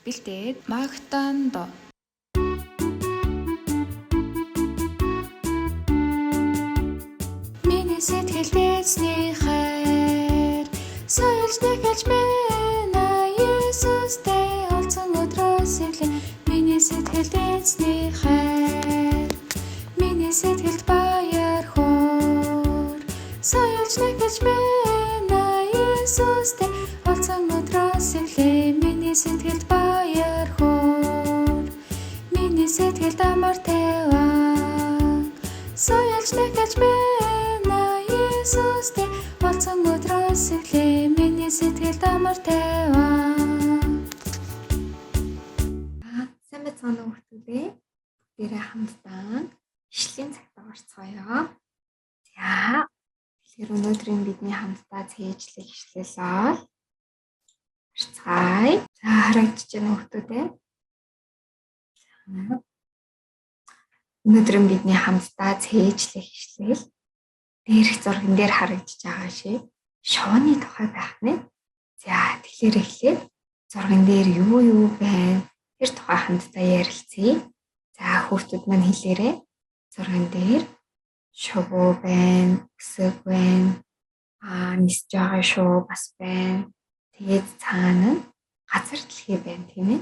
Бэлдээд Магтаандо. Миний сэтгэлд эзний хайр соёлж нэхэлж байна. Есүстэй олцсон өдрөөс эхлэн миний сэтгэлд эзний хайр, миний сэтгэлд баяр хөөр соёлж нэхэлж байна. Есүстэй олцсон өдрөөс эхлэн миний сэтгэлд баяр хөөр, миний сэтгэлд амар тайван соёлж нэхэлж байна. Есүстэй олцсон өдрөөс эхлэн миний сэтгэлд амар тайван. Сайн байцгаана уу хүүхдүүдээ. Бүгдээрээ хамтдаа ишлэлийн цагт орцгоё. За, тэгэхээр өнөөдрийн бидний хамтдаа цээжлэх ишлэл бол харцгаая. За, харагдаж байна хүүхдүүдээ. За, өнөөдрийн бидний хамтдаа цээжлэх ишлэл дээрх зурган дээр харагдаж байгаа шиг шувууны тухай байх нэ. За, тэгэхээр эхлээд зурган дээр юу юу байна? Тэр тухай хамтдаа ярилцъя. За, хүүхдүүд маань хэлээрэй. Зурган дээр шувуу байна, өсөг байна, нисэж байгаа шувуу бас байна. Тэгээд цаана нь газар дэлхий байна, тийм ээ.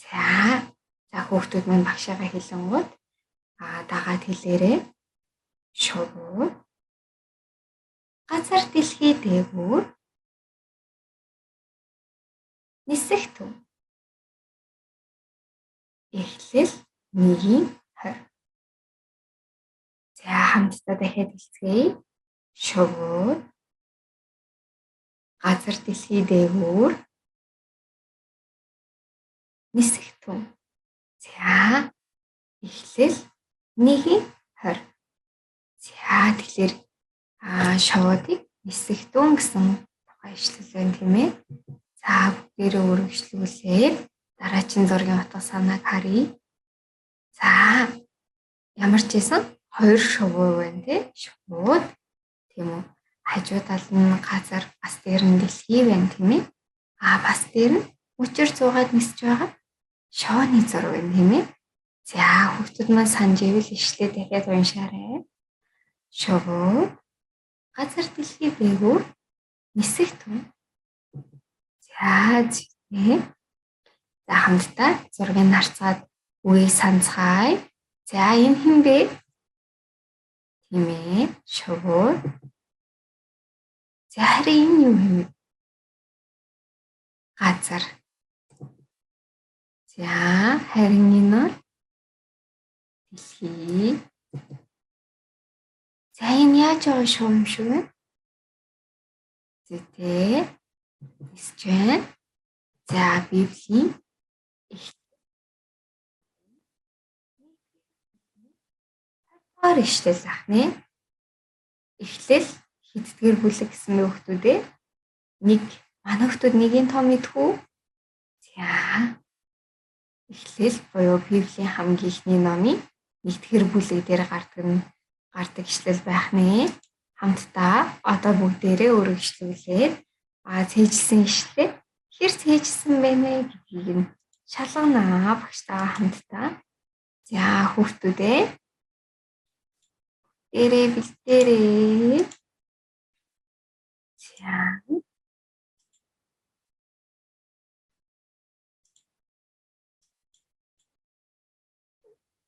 За, хүүхдүүд маань багшаагаа хэлэнгүүт дагаад хэлээрэй. Шувуу, газар дэлхий дээгүүр нисэх төв. Эхлэл 1:20. За, хамтдаа дахиад хэлцгээе. Шувуу, газар дэлхий дээгүүр нисэх төв. За, эхлэл 1:20. За, тэгэхээр шувуудыг нисэх түн гэсэн тухай ишлэл байна, тийм ээ. За, бүгдээрээ үргэлжлүүлээд дараагийн зургийн утга санааг харъя. За, ямар ч байсан хоёр шувуу байна, тий? Шувууд, тийм үү? Хажуу тал нь газар, бас дээр нь дэлхий байна, тийм ээ. Бас дээр нь мөчөр зуугаад нисэж байгаа шооны зураг байна, тийм ээ. За, хүүхдүүд маань санаж ивэл ишлээ дахиад уншаарай. Шувуу, газар дэлхий дээгүүр нисэх түн. За, зүйтэй. За, хамтдаа зургийг харцгаад үгийг санацгаая. За, энэ хэн бэ? Тийм ээ, шувуу. За, харин энэ юу юм бэ? Газар. За, харин энэ бол дэлхий. За, энэ яаж байгаа шувуу юм шиг вэ? Зүйтэй. Нисэж байна. За, Библийн их ишлэл ах нэ. Эхлэл хэддгээр бүлэг гэсэн бэ хүүхдүүдээ? Нэг. Манай хүүхдүүд нэгийн тоо мэдхүү? За, эхлэл буюу Библийн хамгийн эхний номын нэгдүгээр бүлэг дээр гардаг ишлэл байх нэ. Хамтдаа одоо бүгдээрээ өргөжлүүлээд цээжилсэн ишлээ хэр цээжилсэн бэ нэ гэдгийг нь шалганаа багштайгаа хамтдаа. За, хүүхдүүдээ дээрээ бэлдээрээ. За,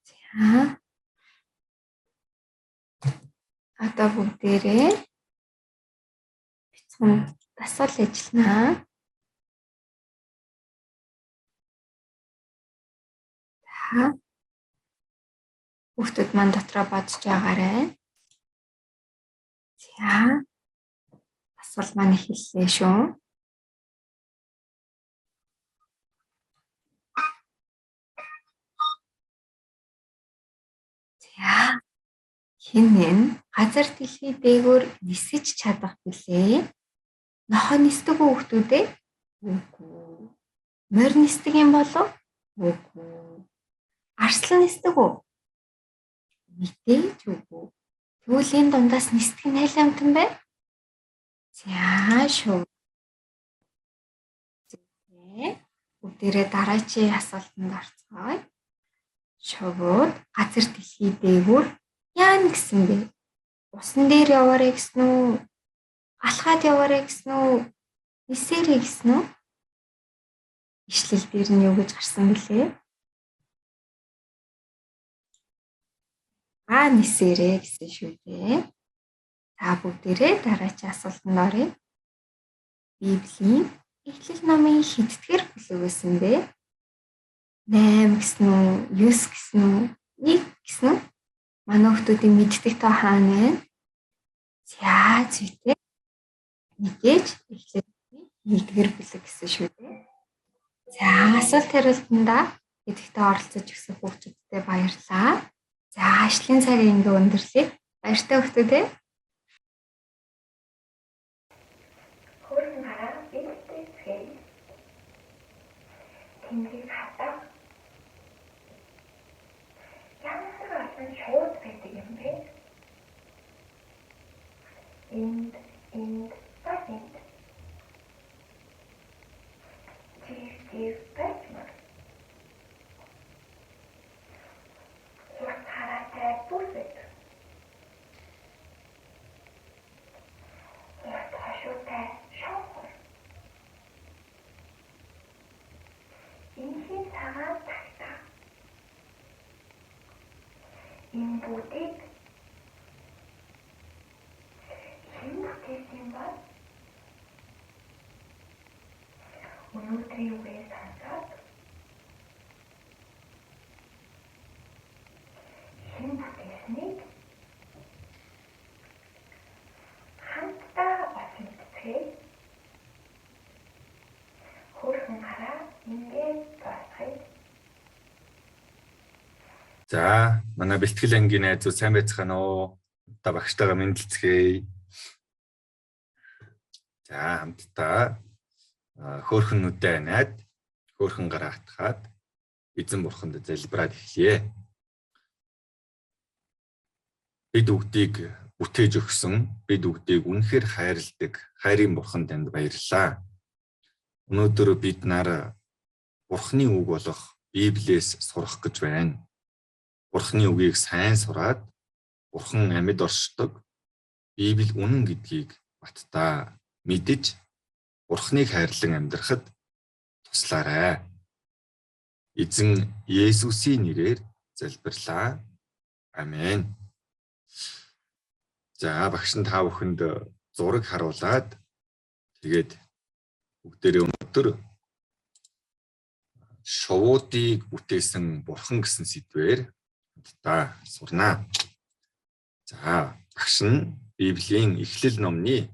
за, одоо бүгдээрээ бяцхан дасгал ажилланаа. За, хүүхдүүд маань дотроо бодож байгаарай. За, дасгал маань эхэллээ шүү. За, хэн нь газар дэлхий дээгүүр нисэж чадах билээ? Нохой нисдэг үү хүүхдүүдээ? Үгүй. Морь нисдэг юм болов? Үгүй. Арслан нисдэг үү? Мэдээж үгүй. Тэгвэл энэ дундаас нисдэг нь аль амьтан бэ? За, шүү. Бүгдээрээ дараачийн асуултанд орцгоё. Шувууд газар дэлхий дээгүүр яана гэсэн бэ? Усан дээр яваарэ гэсэн үү? Алхаад яваарэ гэсэн үү? Нисээрэй гэсэн үү? Ишлэл дээр нь юу гэж гарсан бэлээ? Нисээрэй гэсэн шүү дээ. За бүгдээрээ дараачийн асуултанд оръё. Библийн Эхлэл номын хэддгээр бүлэг байсан бэ? 8 гэсэн үү? 9 гэсэн үү? 1 гэсэн үү? Манай хүмүүсийн мэддэг тоо хаана вэ? За зүйтэй. Мэдээж Эхлэл номын 1-р бүлэг гэсэн шүү дээ. За асуулт хариултандаа идэвхтэй оролцож өгсөн хүүхдүүдтэй баярлалаа. За ажлын цагийг ингээ өндөрлөе. Баяртай хүүхдүүдээ. Хөөрхөн гараа бэлтгэлцгээе. Тэнгэрийг хатаа. Ямар олон шууд байдаг юм бэ? Энд, энд, бас энд. Жив, жив баймар. Хурц хараатай бүсэд. Урт хошуутай шонхор. Энхийн цагаан тагтаа. Энэ бүгдийг хэн бүтээсэн юм бол? Өнөөдрийн үгээ сонсоод хэн бүтээснийг хамтдаа олж мэдцгээе. Хөөрхөн гараа ингээд дуусгая. За, манай бэлтгэл ангийн найзууд сайн байцгаана уу? Одоо багштайгаа мэндэлцгээе. За, хамтдаа хөөрхөн нүдээ анаад, хөөрхөн гараа атгаад эзэн бурханд залбираад эхлэе. Бид бүгдийг бүтээж өгсөн, бид бүгдийг үнэхээр хайрладаг хайрын бурхан танд баярлалаа. Өнөөдөр бид нар Бурханы үг болох Библиэс сурах гэж байна. Бурханы үгийг сайн сураад Бурхан амьд оршдог Библи үнэн гэдгийг баттаа мэдэж Бурханыг хайрлан амьдрахад туслаарай. Эзэн Есүсийн нэрээр залбирлаа. Амен. За, багш нь та бүхэнд зураг харуулад тэгээд бүгдээрээ өнөөдөр шувуудыг бүтээсэн бурхан гэсэн сэдвээр хамтдаа сурнаа. За, багш нь Библийн Эхлэл номны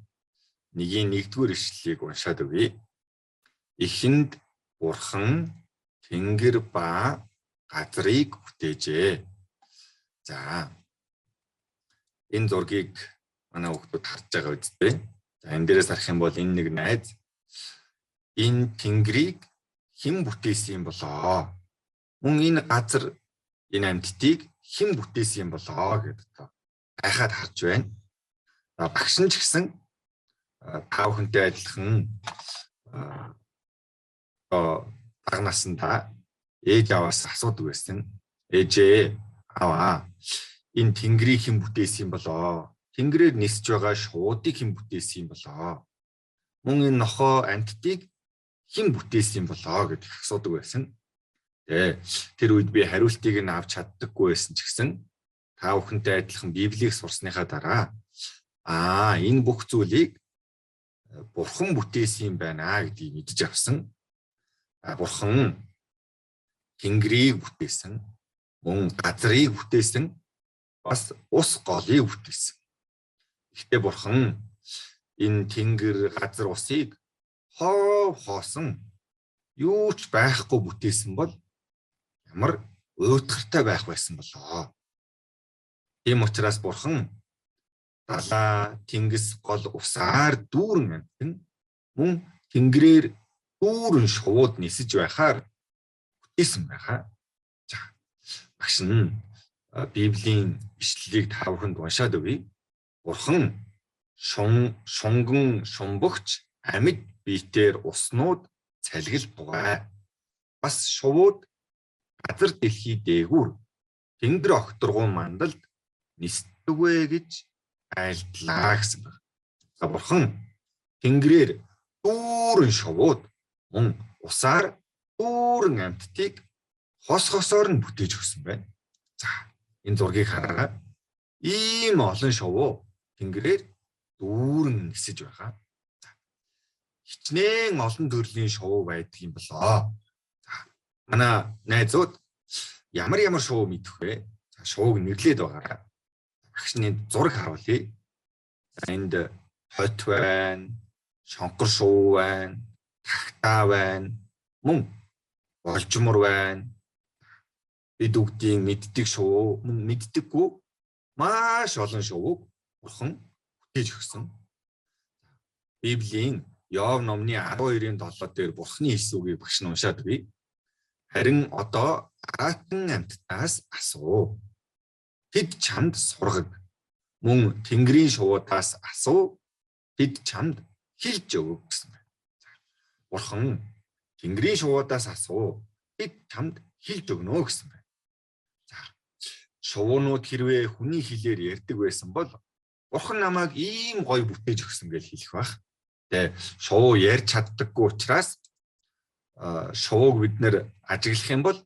1-1 ишлэлийг уншаад өгье. Эхэнд бурхан тэнгэр ба газрыг бүтээжээ. За, энэ зургийг манай хүүхдүүд харж байгаа үсттэй. За, энэ дээрээс харах юм бол энэ нэг найз энэ тэнгэрийг хэн бүтээсэн юм болоо? Мөн энэ газар, энэ амьтдыг хэн бүтээсэн юм болоо гэдэг гайхаад харж байна. За, багш нь ч гэсэн та бүхэнтэй адилхан одоо бага насндаа ээж аваас асуудаг байсан. Ээжээ, аваа, энэ тэнгэрийг хэн бүтээсэн юм болоо? Тэнгэрээр нисэж байгаа шуудыг хэн бүтээсэн юм болоо? Мөн энэ нохоо амьтдыг хэн бүтээсэн юм болоо гэдэг асуудаг байсан. Тэр үед би хариултыг нь авч чаддаггүй байсан ч гэсэн та бүхэнтэй адилхан Библийг сурсныхаа дараа энэ бүх зүйлийг Бурхан бүтээсэн юм байна гэдгийг мэдэж авсан. Бурхан тэнгэрийг бүтээсэн, мөн газрыг бүтээсэн, бас ус голыг бүтээсэн. Гэхдээ Бурхан энэ тэнгэр, газар, усыг хов хоосон юу ч байхгүй бүтээсэн бол ямар уйтгартай байх байсан болоо. Тийм учраас Бурхан далаа, тэнгис, гол усаар дүүрэн амьтан мөн тэнгэрээр дүүрэн шувууд нисэж байхаар бүтээсэн байгаа. За, багш нь Библийн ишлэлийг та бүхэнд уншаад өгье. Бурхан шунган шумбагч амьд биетээр уснууд цалгил бугай. Бас шувууд газар дэлхий дээгүүр тэнгэр огторгуй мандалд нисдэг вэ гэж айлдлаа гэсэн байна. За, бурхан тэнгэрээр дүүрэн шувууд мөн усаар дүүрэн амьтдыг хос хосоор нь бүтээж өгсөн байна. За, энэ зургийг хараарай. Ийм олон шувуу тэнгэрээр дүүрэн нисэж байгаа. За, хичнээн олон төрлийн шувуу байдаг юм болоо. За, манай найзууд ямар ямар шувуу мэдэх вэ? За, шувууг нэрлээд байгаарай. Багшны зураг харуулъя. За, энд хот байна, шонхор шувуу байна, тагтаа байна, мөн болжмор байна. Бид бүгдийн мэддэг шувуу, мөн мэддэггүй маш олон шувууг бурхан бүтээж өгсөн. Библийн Иов номны 12-ын 7 дээр бурханы хэлсэн үгийг багш нь уншаад өгье. Харин одоо аратан амьтдаас асуу. Тэд чамд сургаг. Мөн тэнгэрийн шувуудаас асуу. Тэд чамд хэлж өгөв гэсэн байна. Бурхан тэнгэрийн шувуудаас асуу. Тэд чамд хэлж өгнө гэсэн байна. За, шувуунууд хэрвээ хүний хэлээр ярьдаг байсан бол бурхан намайг ийм гоё бүтээж өгсөн гэж хэлэх байх. Тэгээ шувуу ярьж чаддаггүй учраас шувууг бид нэр ажиглах юм бол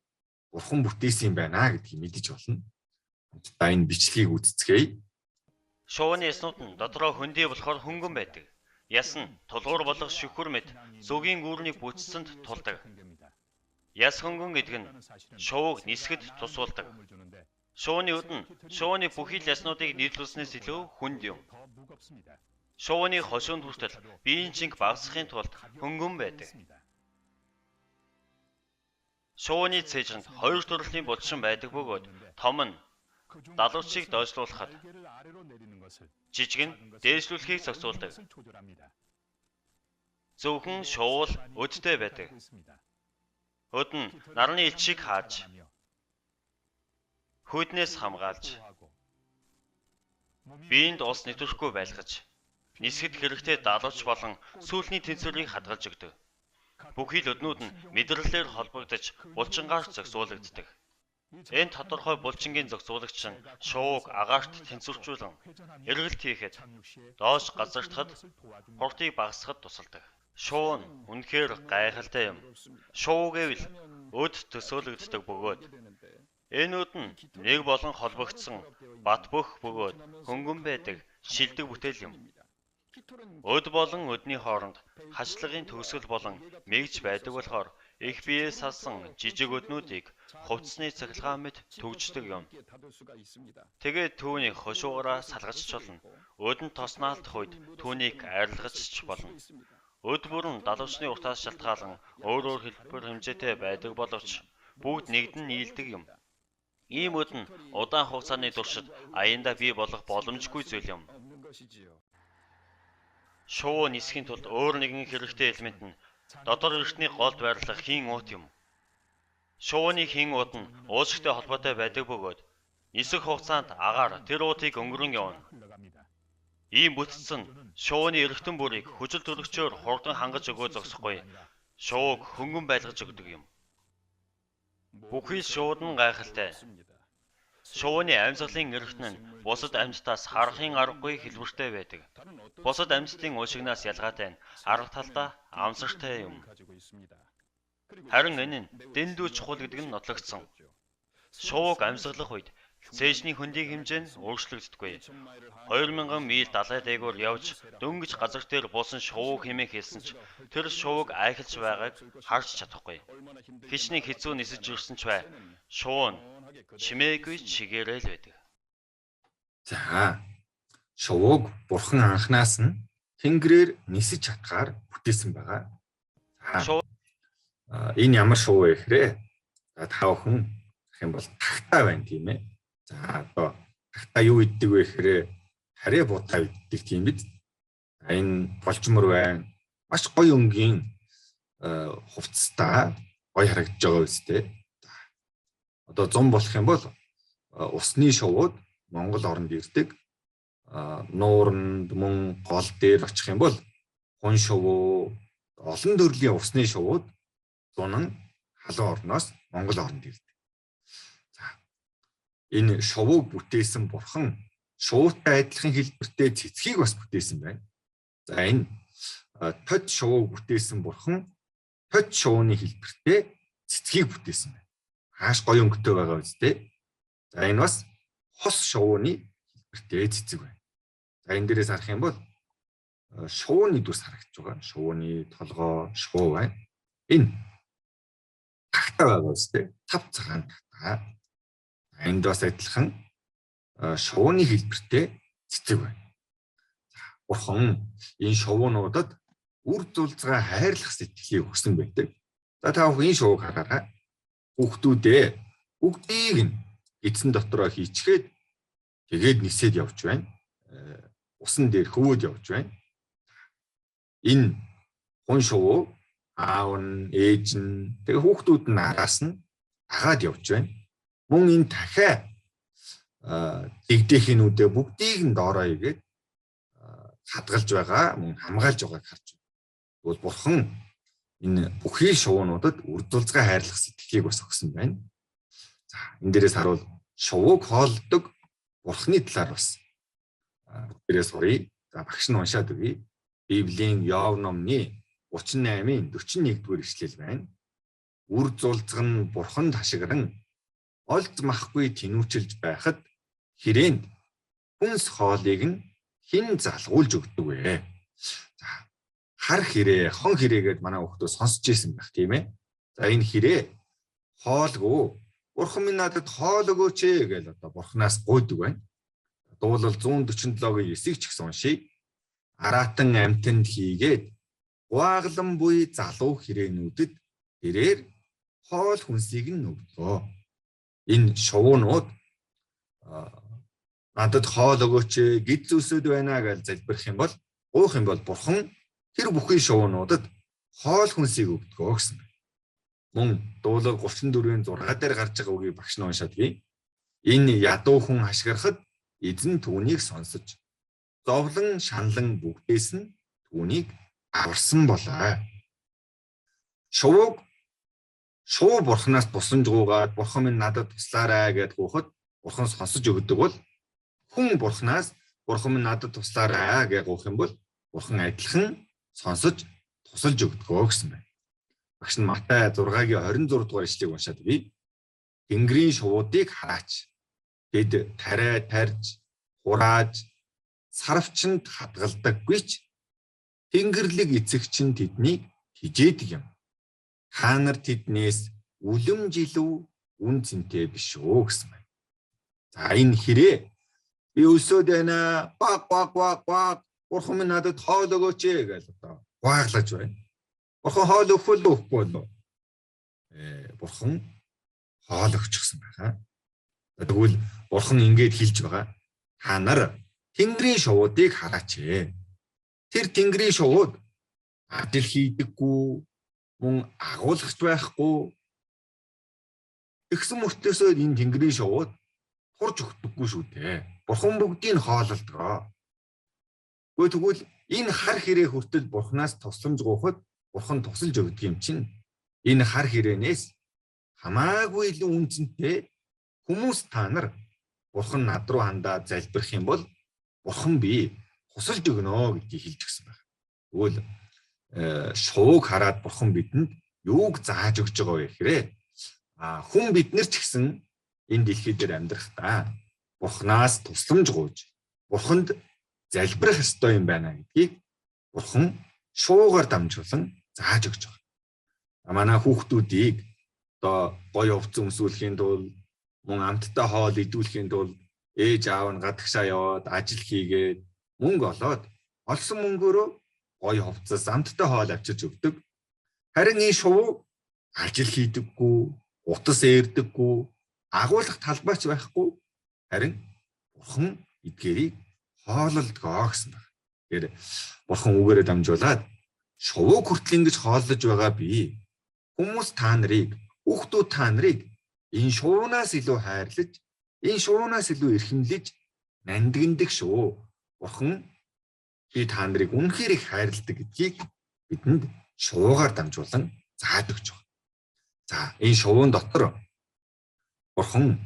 бурхан бүтээсэн юм байна гэдгийг мэдэж болно. За, энэ бичлэгийг үзцгээе. Шувууны яснууд нь дотроо хөндий болохоор хөнгөн байдаг. Яс нь тулгуур болох шүхүр мэт зүгийн гүрнийг бүтцэнд тулдаг. Яс хөнгөн гэдэг нь шувууг нисгэд тусуулдаг. Шувууны өд нь шувууны бүхий л яснуудыг нийлүүлснээс илүү хүнд юм. Шувууны хошуунд хүртэл биеийн чинг багасгахын тулд хөнгөн байдаг. Шувууны цээжинд хоёр төрлийн булчин байдаг бөгөөд том нь далуучийг доошлуулахад, жижиг нь дээшлүүлэхийг зохицуулдаг. Зөвхөн шувуул өдтэй байдаг. Өд нь нарны элчийг хааж, хүйднээс хамгаалж, биеинд ус нэвтрэхгүй байлгаж, нисгэд хэрэгтэй далууч болон сүүлний тэнцвэрийг хадгалж өгдөг. Бүхий л өднүүд нь мэдрэлээр холбогдож булчингаар зохицуулагддаг. Энэ тодорхой булчингийн зохицуулагч нь шувууг агаарт тэнцвэржүүлэн эргэлт хийхэд, доош газардахад, хурдыг багасгахад тусалдаг. Шувуу нь үнэхээр гайхалтай юм. Шувуу гэвэл өд төсөөлөгддөг бөгөөд энүүд нь нэг болон холбогдсон бат бөх бөгөөд хөнгөн байдаг шилдэг бүтээл юм. Өд болон өдний хооронд хашлагын төгсгөл болон мэгж байдаг болохоор их биеэ салсан жижиг өднүүдийг хувцсны цахилгаан мэт түгждэг юм. Тэгээд түүнийг хошуугаараа салгаж ч болно. Өдөнд тоснаалтах үед түүнийг арилгаж ч болно. Өд бүр нь далавчны уртаас шалтгаалan өөр өөр хэлбэр хэмжээтэй байдаг боловч бүгд нэгдэн нийлдэг юм. Ийм өд нь удаан хугацааны туршид аяндаа бий болох боломжгүй зүйл юм. Шувуу нисэхийн тулд өөр нэгэн хэрэгтэй элемент нь дотор эрхтний голд байрлах хийн уут юм. Шувууны хийн уут нь уушигтай холбоотой байдаг бөгөөд нисэх хугацаанд агаар тэр уутыг өнгөрөн явна. Ийм бүтц нь шувууны эргэтэн бүрийг хүчил төрөгчөөр хурдан хангаж өгөө зогсохгүй шувууг хөнгөн байлгаж өгдөг юм. Бүхий шууд нь гайхалтай. Шувууны амьсгалын эргэтэн нь бусад амьтдаас харахын аргагүй хэлбэртэй байдаг. Бусад амьтдын уушигнаас ялгаатай нь арга талдаа амсартай юм. Харин энэ нь дэндүү чухал гэдэг нь нотлогдсон. Шувууг амьсгалах үед цээжний хөндийн хэмжээ нь өөрчлөгддөггүй. 2000 миль далай дээгүүр явж дөнгөж газар дээр буусан шувуу хэмээн хэлсэн ч тэр шувууг айхалж байгааг харж чадахгүй. Хичнээн хэцүү нисэж ирсэн ч бай. Шувуу нь чимээгүй чигээрээ л байдаг. За, шувууг бурхан анхнаас нь тэнгэрээр нисэж чадхаар бүтээсэн байгаа. За, энэ ямар шувуу вэ гэхээр за, та бүхэн гэх юм бол тагтаа байна, тийм ээ. За, одоо тагтаа юу иддэг вэ гэхээр харьяа будаа иддэг, тийм биз. За, энэ болжмор байна. Маш гоё өнгийн хувцастай гоё харагдаж байгаа үстэй. Одоо зун болох юм бол усны шувууд Монгол оронд ирдэг. Нууранд мөн гол дээр очих юм бол хун шувуу, олон төрлийн усны шувууд зунан Халуун орноос Монгол оронд ирдэг. За энэ шувууг бүтээсэн бурхан шувуутай адилхан хэлбэртэй цэцгийг бас бүтээсэн байна. За энэ тод шувууг бүтээсэн бурхан тод шувууны хэлбэртэй цэцгийг бүтээсэн байна. Хааш гоё өнгөтэй байгаа үстэй. За энэ бас хос шувууны хэлбэртэй цэцэг байна. За энэ дээрээс харах юм бол шувууны дүрс харагдаж байгаа. Шувууны толгой, шувуу байна. Энэ тагтаа байгаа үстэй. Цав цагаан тагтаа. Энд бас адилхан шувууны хэлбэртэй цэцэг байна. За бурхан энэ шувуунуудад үр зулцгаа хайрлах сэтгэлийг өгсөн байдаг. За та бүхэн энэ шувууг хараарай. Хүүхдүүдээ бүгдийг нь эзэн дотроо хийчгээд тэгээд нисээд явж байна. Усан дээр хөвөөд явж байна. Энэ хүн шувуу аав нь, ээж нь, тэгээ хүүхдүүд нь араас нь дагаад явж байна. Мөн энэ дахиад дэгдэхинүүдээ бүгдийг нь доороо игээд хадгалж байгаа, мөн хамгаалж байгааг харж байна. Тэгвэл бурхан энэ бүхий шувуунуудад үр дулцгаа хайрлах сэтгэлийг бас өгсөн байна. За энэ дээрээс харуул шувууг хоолдог бурханы талаар бас дээрээс сурья. За багш нь уншаад өгье. Библийн Йов номны 38-ийн 41 дугаар ишлэл байна. Үр зулцг нь бурханд хашгиран олз махгүй тэнүүчилж байхад хэрээнд хүнс хоолыг нь хэн залгуулж өгдөг вэ? За хар хэрээ, хон хэрээ гэд манай хүүхдүүд сонсч ирсэн байх тийм ээ. За энэ хэрээ хоолгүй бурхан минь надад хоол өгөөч ээ гэж одоо бурханаас гуйдаг байна. Дуулал 147-гийн 9-ийг ч гэсэн уншийе. Араатан амтанд хийгээд гуаглан буй залуу хэрээнүүдэд тэрээр хоол хүнсийг нь өгдөө. Энэ шувуунууд надад хоол өгөөч ээ, гид зүсэд байна гэж залбирх юм бол, гуйх юм бол бурхан тэр бүхий шувуунуудад хоол хүнсийг өгдгөө гэсэн байна. Мөн дуулал 34-ийн 6 дээр гарч байгаа үгийг багш нь уншаад бий. Энэ ядуу хүн хашгирахад эзэн түүнийг сонсож зовлон шаналн бүгдээс нь түүнийг аварсан болоо. Шувууг шувуу бурханаас тусламж гуйгаад бурхан минь надад туслаарай гэд гуйхад бурхан сонсож өгдөг бол хүн бурханаас бурхан минь надад туслаарай гэж гуйх юм бол бурхан адилхан сонсож тусалж өгдгөө гэсэн байна. Багш нь Матай 6-гийн 26 дугаар ишлэгийг уншаад бий. Тэнгэрийн шувуудыг хараач. Тэд тариа тарьж, хурааж, сарвчанд хадгалдаггүй ч Тэнгэрлэг эцэг чинь тэднийг хижээдэг юм. Та нар тэднээс үлэм жилүү үн цэнтэй биш үү гэсэн байна. За энэ хэрээ би өсөөд байна. Баг баг баг баг. Бурхан минь надад хоол өгөөч ээ гэж одоо гуайглаж байна. Бурхан хоол өгөх үү өгөхгүй болов? Бурхан хоол өгчихсөн байгаа. Тэгвэл бурхан ингэж хэлж байгаа. Та нар Тэнгэрийн шувуудыг хараач ээ. Тэр Тэнгэрийн шувууд ажил хийдэггүй, мөн агуулгач байхгүй. Тэгсэн мөртлөөсөө энэ Тэнгэрийн шувууд турж өгдөггүй шүү дээ. Бурхан бүгдийг хоололдгоо. Гэхдээ тэгвэл энэ хар хэрээ хүртэл бурханаас тусламж гуйхад бурхан тусалж өгдөг юм чинь. Энэ хар хэрээнээс хамаагүй илүү үнцэнтэй хүмүүс та нар бурхан над руу хандаад залбирх юм бол бурхан би тусалж өгнө гэдгийг хэлж өгсөн байна. Тэгвэл шувууг хараад бурхан бидэнд юуг зааж өгч байгаа вэ гэхээр хүн бид нар ч гэсэн энэ дэлхий дээр амьдрахдаа бурханаас тусламж гуйж бурханд залбирах ёстой юм байна гэдгийг бурхан шувуугаар дамжуулан зааж өгч байгаа. Манай хүүхдүүдийг одоо гоё увц өмсүүлэхийн тулд мөн амттай хоол идүүлэхийн тулд ээж аав нь гадагшаа яваад ажил хийгээд мөнгө олоод олсон мөнгөөрөө гоё хувцас амттай хоол авчирч өгдөг. Харин энэ шувуу ажил хийдэггүй, утас ээрдэггүй, агуулах талбайч байхгүй. Харин бурхан эдгээрийг хоололдгоо гэсэн байна. Тэгэхээр бурхан үгээрээ дамжуулаад шувууг хүртэл ингэж хооллож байгаа би. Хүмүүс та нарыг, хүүхдүүд та нарыг энэ шувуунаас илүү хайрлаж, энэ шувуунаас илүү эрхэмлэж нандиндаг шүү. Бурхан би та нарыг үнэхээр их хайрладаг гэдгийг бидэнд шувуугаар дамжуулан зааж өгч байгаа. За, энэ шувуун дотор Бурхан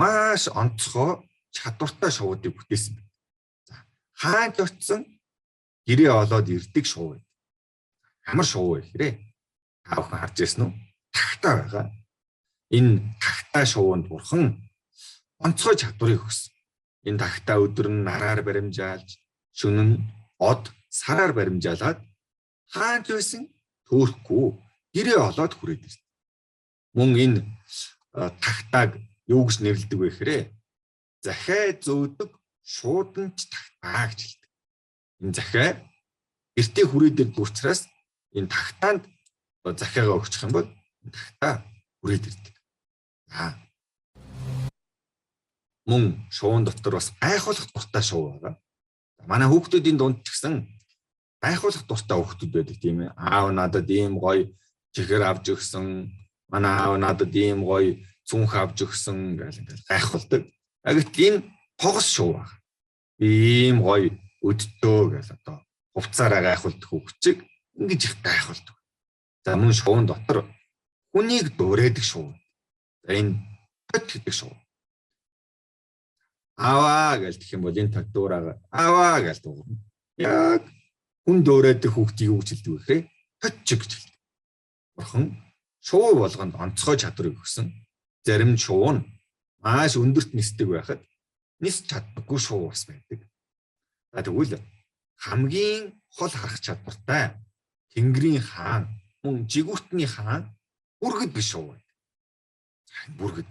маш онцгой чадвартай шувуудыг бүтээсэн байна. За, хаанч очсон гэрээ олоод ирдэг шувуу. Ямар шувуу вэ гэхээр та бүхэн харж ирсэн үү? Тагтаа байгаа. Энэ тагтаа шувуунд Бурхан онцгой чадварыг өгсөн. Энэ тагтаа өдөр нь нараар баримжаалж, шөнө нь од сараар баримжаалаад хаанч байсан төөрөхгүй гэрээ олоод хүрээд ирсэн. Мөн энэ тагтааг юу гэж нэрлэдэг вэ гэхээр захиа зөөдөг шууданч тагтаа гэж хэлдэг. Энэ захиа гэртээ хүрээд ирдэг учраас энэ тагтаанд захиагаа өгчих юм бол тагтаа хүрээд ирдэг. За, мөн шуун дотор бас гайхуулах дуртай шуу байгаа. Манай хүүхдүүдийн дунд ч гэсэн гайхуулах дуртай хүүхдүүд байдаг, тийм ээ. Аав надад ийм гоё чихэр авч өгсөн, манай аав надад ийм гоё цүнх авч өгсөн гэл ингээл гайхуулдаг. Гэтэл энэ тогос шуу байгаа. Ийм гоё өдтөө гэл одоо хувцаараа гайхуулдаг хүүхчиг ингэж их гайхуулдаг. За, мөн шуун дотор хүнийг дуурайдаг шуу. За, энэ тот гэдэг шуу. Аваа гэж гэх юм бол энэ тот дуурайгаа аваа гэж дуугарна. Яг хүн дуурайдаг хүүхдийг юу гэж хэлдэг вэ гэхээр тотч гэж хэлдэг. Бурхан шуу болгонд онцгой чадварыг өгсөн. Зарим шуу нь маш өндөрт нисдэг байхад нис чаддаггүй шуу бас байдаг. За, тэгвэл хамгийн хол харах чадвартай Тэнгэрийн хаан мөн жигүүртний хаан бүргэд биш шуу байдаг. За, бүргэд.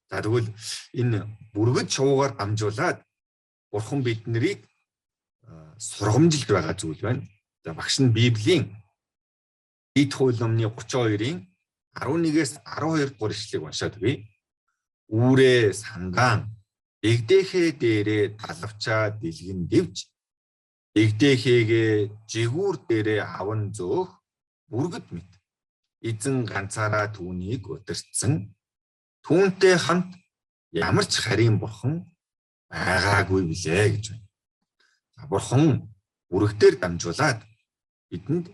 За, тэгвэл энэ бүргэд шуугаар дамжуулаад Бурхан бид нарыг сургамжилд байгаа зүйл байна. За, багш нь Библийн Ит хууль номны 32-ын 11-ээс 12 дугаар ишлэгийг уншаад өгье. Үүрээ сандаан дэгдэхээ дээрээ талавчаа дэлгэн дэвж дэгдэхээгээ жигүүр дээрээ аван зөөх бүргэд мэт. Эзэн ганцаараа түүнийг удирдсан. Түүнтэй хамт ямар ч харийн бурхан байгаагүй билээ гэж байна. За, бурхан бүрэгдээр дамжуулаад бидэнд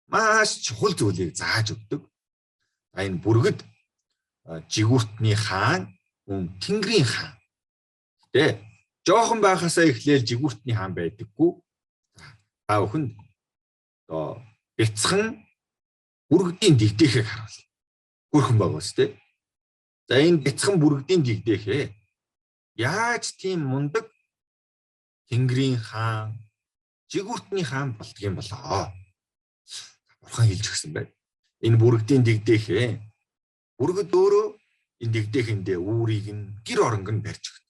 маш чухал зүйлийг зааж өгдөг. За, энэ бүргэд жигүүртний хаан мөн Тэнгэрийн хаан. Гэтэ жоохон байхасаа эхлээл жигүүртний хаан байдаггүй. Та бүхэнд одоо бяцхан бүргэдийн дэгдээхийг харуул. Хөрхөн байгаа үстэй. За, энэ бяцхан бүргэдийн дэгдээхээ яаж тийм мундаг Тэнгэрийн хаан, жигүүртний хаан болдгийм болоо. Бурхан хэлж өгсөн байна. Энэ бүргэдийн дэгдээхээ бүргэд өөрөө энэ дэгдээхэндээ үүрийг нь гэр оронг нь барьж өгдөг.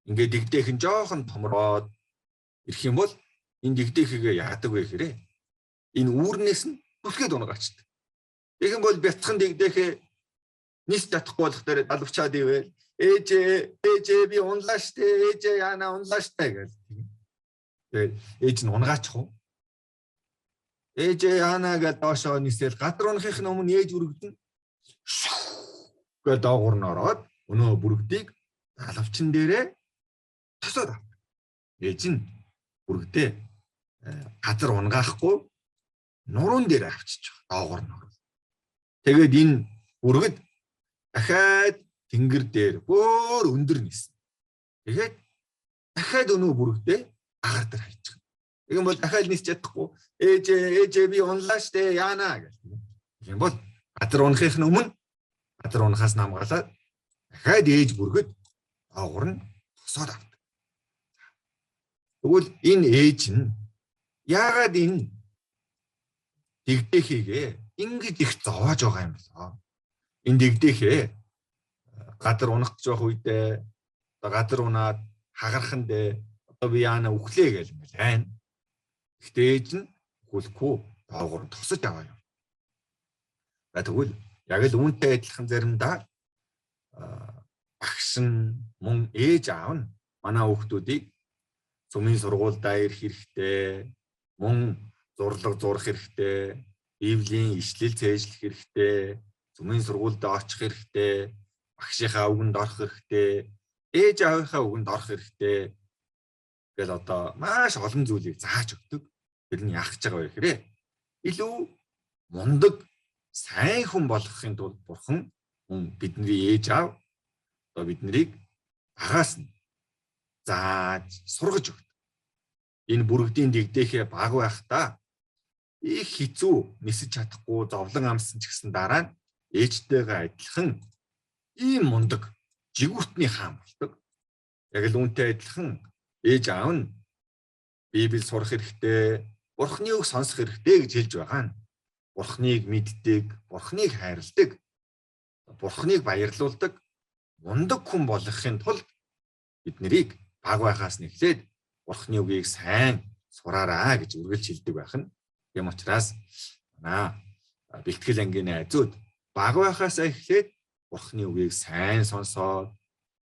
Ингээд дэгдээхэн жоохон томроод ирэх юм бол энэ дэгдээхэгээ яадаг вэ гэхээр энэ үүрнээс нь түлхээд унгаачдаг. Тэгэх юм бол бяцхан дэгдээхээ нис чадахгүй болох дээр далавчаад ивэл ээжээ ээжээ би унлаа штэ, ээжээ яана унлаа штэ гэж. Тэгээд ээж нь унгаачих уу? Ээжээ яана гэж доошоо нисэл гадар унахын өмнө ээж үргэлдэн гэж доогуур нь ороод өнөө бүрэгдийг далавчин дээрээ тосоод авдаг. Ээж нь бүрэгдээ газар унгаахгүй нуруун дээр авчиж байгаа. Доогуур нь орвол. Тэгээд энэ бүргэд дахиад тэнгэр дээр өөр өндөр нисэн. Тэгээд дахиад өнөө бүрэгдээ агаар дээр хайчих. Тэгэн бол дахиад нисч чадахгүй. Ээжээ ээжээ би унлаа штэ яана гэх. Тэгэн бол газар унахын өмнө газар унахаас намгаалаад дахиад ээж бүргэд доогуур нь тосоод авдаг. Тэгвэл энэ ээж нь яагаад энэ дэгдээхийгээ ингэж их зовоож байгаа юм болоо? Энэ дэгдээхээ газар унах гэж байх үедээ одоо газар унаад хагархан дээр одоо би яана үхлээ гэл юм байна. Гэхдээ ээж нь үхүүлэхгүй доогуур нь тосож аваа юм. За, тэгвэл яг л үүнтэй адилхан заримдаа багш нь мөн ээж аав нь манай хүүхдүүдийг цөмийн сургуульдаа ирэх хэрэгтэй, мөн зурлага зурах хэрэгтэй, Библийн ишлэл цээжлэх хэрэгтэй, цөмийн сургуульдаа очих хэрэгтэй, багшийнхаа үгэнд орох хэрэгтэй, ээж аавынхаа үгэнд орох хэрэгтэй гэл одоо маш олон зүйлийг зааж өгдөг. Тэр нь яах гэж байгаа вэ гэхээр илүү мундаг, Сайн хүн болгохын тулд Бурхан мөн бидний ээж аав одоо биднийг багаас нь зааж сургаж өгдөг. Энэ бүрэгдийн дэгдээхээ баг байхдаа их хэцүү нисэж чадахгүй зовлон амссан ч гэсэн дараа нь ээжтэйгээ адилхан ийм мундаг жигүүртний хаан болдог. Яг л үүнтэй адилхан ээж аав нь Библи сурах хэрэгтэй, Бурхны үг сонсох хэрэгтэй гэж хэлж байгаа нь Бурхныг мэддэг, Бурхныг хайрладаг, Бурхныг баярлуулдаг мундаг хүн болгохын тулд бид нарыг баг байхаас нь эхлээд Бурхны үгийг сайн сураараа гэж үргэлж хэлдэг байх нь. Тийм учраас манай бэлтгэл ангийн найзууд баг байхаас эхлээд Бурхны үгийг сайн сонсоод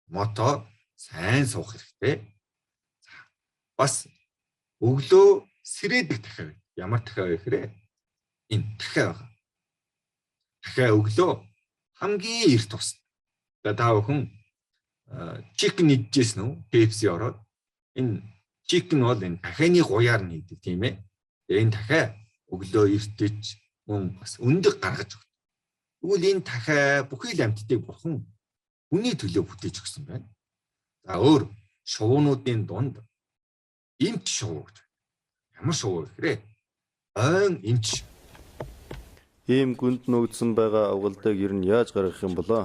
мото сайн суух хэрэгтэй. За бас өглөө сэрээдэг дахиа. Ямар дахиа вэ гэхээр энэ дахиа байгаа. Дахиа өглөө хамгийн эрт тусна. За та бүхэн chicken идчихсэн үү? KFC ороод энэ chicken бол энэ дахианы гуяар нь хийдэг тийм ээ. Энэ дахиа өглөө эртэж мөн бас өндөг гаргаж өгдөг. Тэгвэл энэ дахиа бүхий л амьтдыг бурхан хүний төлөө бүтээж өгсөн байна. За өөр шувуунуудын дунд эмч шувуу гэж байна. Ямар шувуу гэхээр ойн эмч. Ийм гүнд нүгдсэн байгаа авгалдааг ер нь яаж гаргах юм болоо?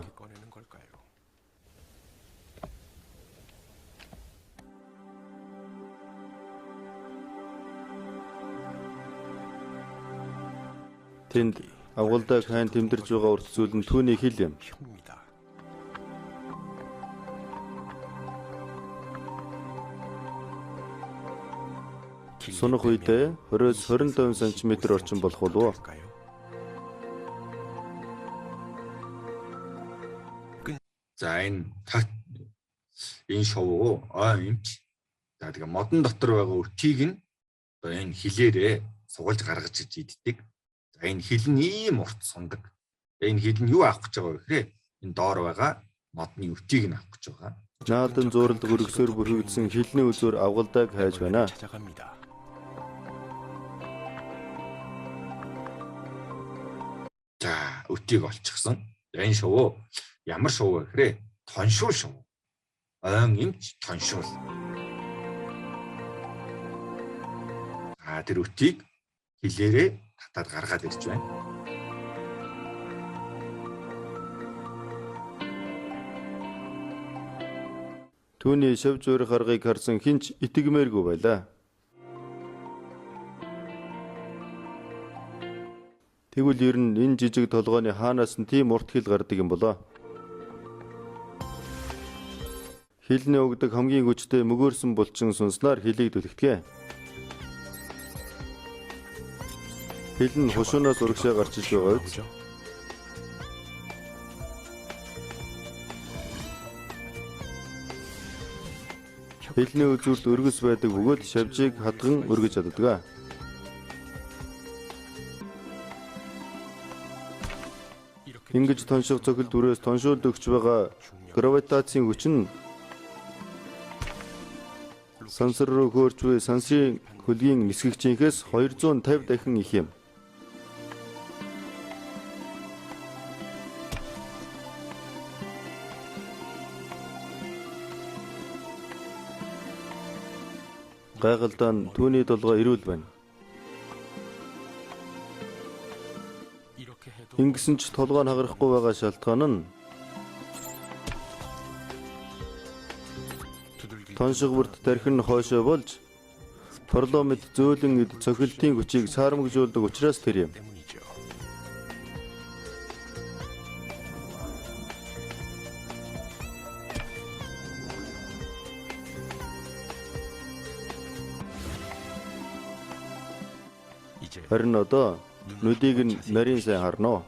Тэнд авгалдааг хайн тэмдэрж байгаа урт зүйл нь түүний хил юм. Сунах үедээ 20-25 см орчим болох болов уу? За энэ шувуу ой эмч. За тэгээ модон дотор байгаа өтийг нь одоо энэ хилээрээ сугалж гаргаж иж иддэг. За энэ хил нь ийм урт сундаг. Энэ хил нь юу авах гэж байгаа вэ гэхээр энэ доор байгаа модны өтийг нь авах гэж байгаа. Наалдан зууралдаг өргөсөөр бүрхэгдсэн хилний үзүүр авгалдааг хайж байна. За өтийг олчихсон. Энэ шувуу ямар шувуу вэ гэхээр тоншуул шувуу. Ойн эмч тоншуул. А тэр өтийг хилээрээ татаад гаргаад ирж байна. Түүний шавж уурах аргыг харсан хэн ч итгэмээргүй байлаа. Тэгвэл ер нь энэ жижиг толгойн хаанаас нь тийм урт хил гардаг юм болоо? Хилний өгдөг хамгийн хүчтэй мөгөөрсөн булчин сунснаар хилийг түлхдэг. Хил нь хушуунаас урагшаа гарч иж байгаа биз? Хилний үзүүрт өргөс байдаг бөгөөд шавжийг хадган өргөж чаддаг. Ингэж тонших цохилт бүрээс тоншуулд өгч байгаа гравитацийн хүч нь сансар руу хөөрч буй сансрын хөлгийн нисгэгчийнхээс 250 дахин их юм. Гайхалтай нь түүний толгой эрүүл байна. Ингэсэн ч толгой нь хагарахгүй байгаа шалтгаан нь тоншиг бүрт тархин хойшоо болж торлоо мэд зөөлөн эд цохилтын хүчийг саарамгжуулдаг учраас тэр юм. Харин одоо нүдийг нь нарийн сайн харна уу?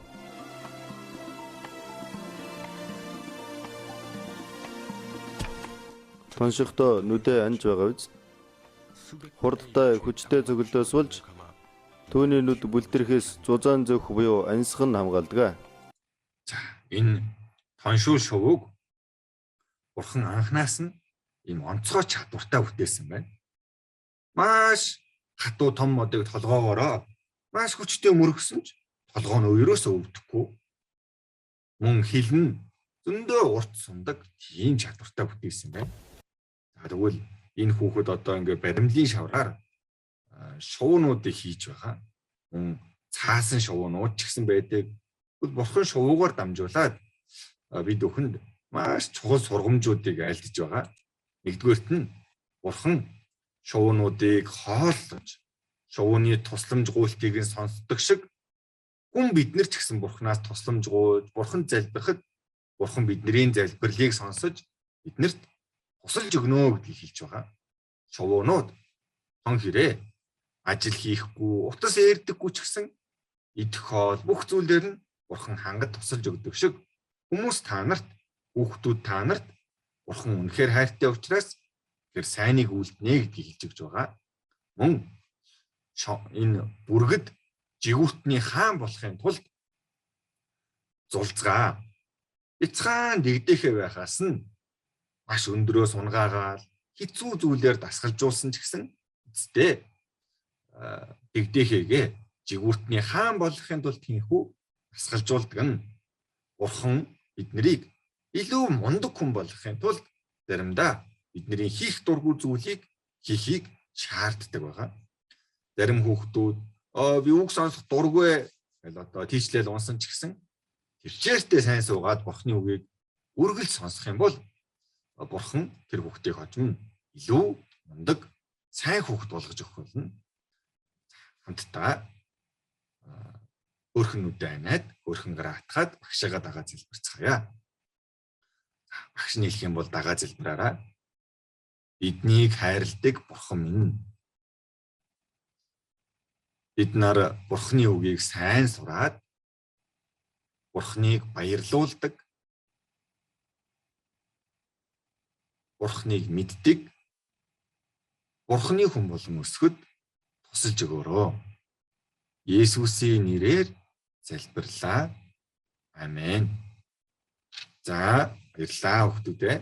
Тоншихдоо нүдээ анж байгаа биз? Хурдтай хүчтэй цохилдоос болж түүний нүд бүлтрэхээс зузаан зөөх буюу ансах нь хамгаалдаг. За энэ тоншуул шувууг Бурхан анханаас нь ийм онцгой чадвартай бүтээсэн байна. Маш хатуу том модыг толгоогоороо маш хүчтэй мөргсөн ч Толгой нь ерөөсөө өвдөхгүй. Мөн хил нь зөндөө урт сундаг тийм чадвартай бүтээсэн байна. За тэгвэл энэ хүүхэд одоо ингээ баримлын шавраар шувуунуудыг хийж байгаа. Мөн цаасан шувуунууд ч гэсэн байдаг. Тэгвэл бурхан шувуугаар дамжуулаад бид бүхэнд маш чухал сургамжуудыг айлтж байгаа. Нэгдүгээрт нь бурхан шувуунуудыг хооллож шувууны тусламж гуйлтыг нь сонсдог шиг хүн бид нар ч гэсэн бурханаас тусламж гуйж бурхан залбирахад бурхан бидний залбирлыг сонсож биднэрт тусалж өгнө гэдгийг хэлж байгаа. Шувуунууд хон хэрээ ажил хийхгүй, утас ээрдэггүй ч гэсэн идэх хоол бүх зүйлээр нь бурхан хангад тусалж өгдөг шиг хүмүүс та нарт, хүүхдүүд та нарт бурхан үнэхээр хайртай учраас тэр сайныг үлднэ гэдгийг хэлж өгч байгаа. Мөн энэ бүргэд жигүүртний хаан болохын тулд зулцгаа бяцхан дэгдэхэ байхаас нь маш өндрөөс унгаагаал хэцүү зүйлээр дасгалжуулсан ч гэсэн эцэстээ дэгдэхэгээ жигүүртний хаан болохын тулд тэнхүү дасгалжуулдаг нь. Бурхан биднийг илүү мундаг хүн болгохын тулд заримдаа бидний хийх дургүй зүйлийг хийхийг шаарддаг байгаа. Зарим хүүхдүүд би үг сонсох дургүй гэл одоо тийчлэл унсан ч гэсэн тэрчээртэй сайн суугаад Бурхны үгийг үргэлж сонсох юм бол Бурхан тэр хүүхдийг хожим илүү мундаг сайн хүүхд болгож өгөх болно. Хамтдаа өөрхөн нүдэ аниад өөрхөн гараа атгаад багшаагаа дагаа залбирцгаая. Багш нь хэлэх юм бол дагаа залбираарай. Биднийг хайрладаг Бурхан минь. Бид нар Бурханы үгийг сайн сураад Бурханыг баярлуулдаг, Бурханыг мэддэг, Бурханы хүн болон өсгөхөд тусалж өгөөрөө. Есүсийн нэрээр залбирлаа. Амен. За, баярлалаа хүмүүдээ.